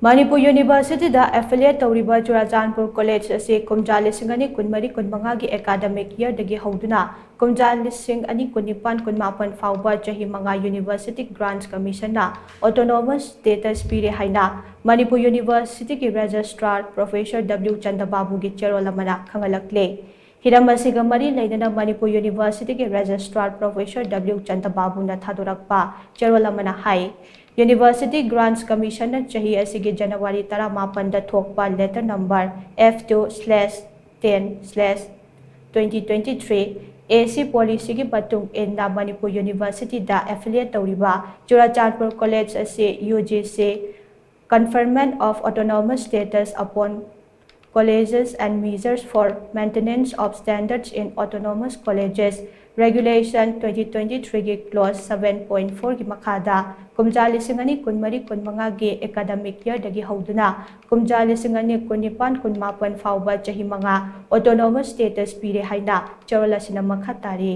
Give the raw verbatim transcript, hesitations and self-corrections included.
ꯃꯅꯤꯄꯨꯔ ꯌꯨꯅꯤꯚꯔꯁꯤꯇꯤꯗ ꯑꯦꯐꯤꯂꯤꯌꯦꯠ ꯇꯧꯔꯤꯕ ꯆꯨꯔꯥꯆꯥꯟꯄꯨꯔ ꯀꯣꯂꯦꯖ ꯑꯁꯤ ꯀꯨꯝꯖꯥ ꯂꯤꯁꯤꯡ ꯑꯅꯤ ꯀꯨꯟꯃꯔꯤ ꯀꯨꯟꯃꯉꯥꯒꯤ ꯑꯦꯀꯥꯗꯃꯤꯛ ꯏꯌꯔꯗꯒꯤ ꯍꯧꯗꯨꯅ ꯀꯨꯝꯖꯥ ꯂꯤꯁꯤꯡ ꯑꯅꯤ ꯀꯨꯟꯅꯤꯄꯥꯟ ꯀꯨꯟꯃꯥꯄꯟ ꯐꯥꯎꯕ ꯆꯍꯤ ꯃꯉꯥ ꯌꯨꯅꯤꯚꯔꯁꯤꯇꯤ ꯒ꯭ꯔꯥꯟꯠꯁ ꯀꯃꯤꯁꯟꯅ ꯑꯣꯇꯣꯅꯣꯃꯁ ꯁ꯭ꯇꯦꯇꯁ ꯄꯤꯔꯦ ꯍꯥꯏꯅ ꯃꯅꯤꯄꯨꯔ ꯌꯨꯅꯤꯚꯔꯁꯤꯇꯤꯒꯤ ꯔꯦꯖꯤꯁꯇ꯭ꯔꯥꯔ ꯄ꯭ꯔꯣꯐꯦꯁꯔ ꯗꯕ꯭ꯂꯤꯎ ꯆꯟꯗꯕꯥꯕꯨꯒꯤ ꯆꯦꯔꯣꯜ ꯑꯃꯅ ꯈꯪꯍꯜꯂꯛꯂꯦ꯫ ꯍꯤꯔꯝ ꯑꯁꯤꯒ ꯃꯔꯤ ꯂꯩꯅꯅ ꯃꯅꯤꯄꯨꯔ ꯌꯨꯅꯤꯚꯔꯁꯤꯇꯤꯒꯤ ꯔꯦꯖꯤꯁꯇ꯭ꯔꯥꯔ ꯄ꯭ꯔꯣꯐꯦꯁꯔ ꯗꯕ꯭ꯂꯤꯎ ꯆꯟꯗꯕꯥꯕꯨꯅ ꯊꯥꯗꯣꯔꯛꯄ ꯆꯦꯔꯣꯜ ꯑꯃꯅ ꯍꯥꯏ, ꯌꯨꯅꯤꯚꯔꯁꯤꯇꯤ ꯒ꯭ꯔꯥꯟꯠꯁ ꯀꯃꯤꯁꯟꯅ ꯆꯍꯤ ꯑꯁꯤꯒꯤ ꯖꯅꯋꯥꯔꯤ ꯇꯔꯥꯃꯥꯄꯟꯗ ꯊꯣꯛꯄ letter number F two slash ten slash twenty twenty three A C ꯄꯣꯂꯤꯁꯤꯒꯤ ꯃꯇꯨꯡ ꯏꯟꯅ ꯃꯅꯤꯄꯨꯔ ꯌꯨꯅꯤꯚꯔꯁꯤꯇꯤꯗ ꯑꯦꯐꯤꯂꯤꯌꯦꯠ ꯇꯧꯔꯤꯕ ꯆꯨꯔꯥꯆꯥꯟꯄꯨꯔ ꯀꯣꯂꯦꯖ ꯑꯁꯤ U G C Conferment of Autonomous Status upon Colleges and Measures for Maintenance of Standards in Autonomous Colleges Regulation twenty twenty-threeꯒꯤ clause seven point fourꯒꯤ ꯃꯈꯥꯗ ꯀꯨꯝꯖꯥ ꯂꯤꯁꯤꯡ ꯑꯅꯤ ꯀꯨꯟꯃꯔꯤ ꯀꯨꯟꯃꯉꯥꯒꯤ ꯑꯦꯀꯥꯗꯃꯤꯛ ꯏꯌꯔꯗꯒꯤ ꯍꯧꯗꯨꯅ ꯀꯨꯝꯖꯥ ꯂꯤꯁꯤꯡ ꯑꯅꯤ ꯀꯨꯟꯅꯤꯄꯥꯟ ꯀꯨꯟꯃꯥꯄꯟ ꯐꯥꯎꯕ ꯆꯍꯤ ꯃꯉꯥ ꯑꯣꯇꯣꯅꯣꯃꯁ ꯁ꯭ꯇꯦꯇꯁ ꯄꯤꯔꯦ ꯍꯥꯏꯅ ꯆꯦꯔꯣꯜ ꯑꯁꯤꯅ ꯃꯈꯥ ꯇꯥꯔꯤ꯫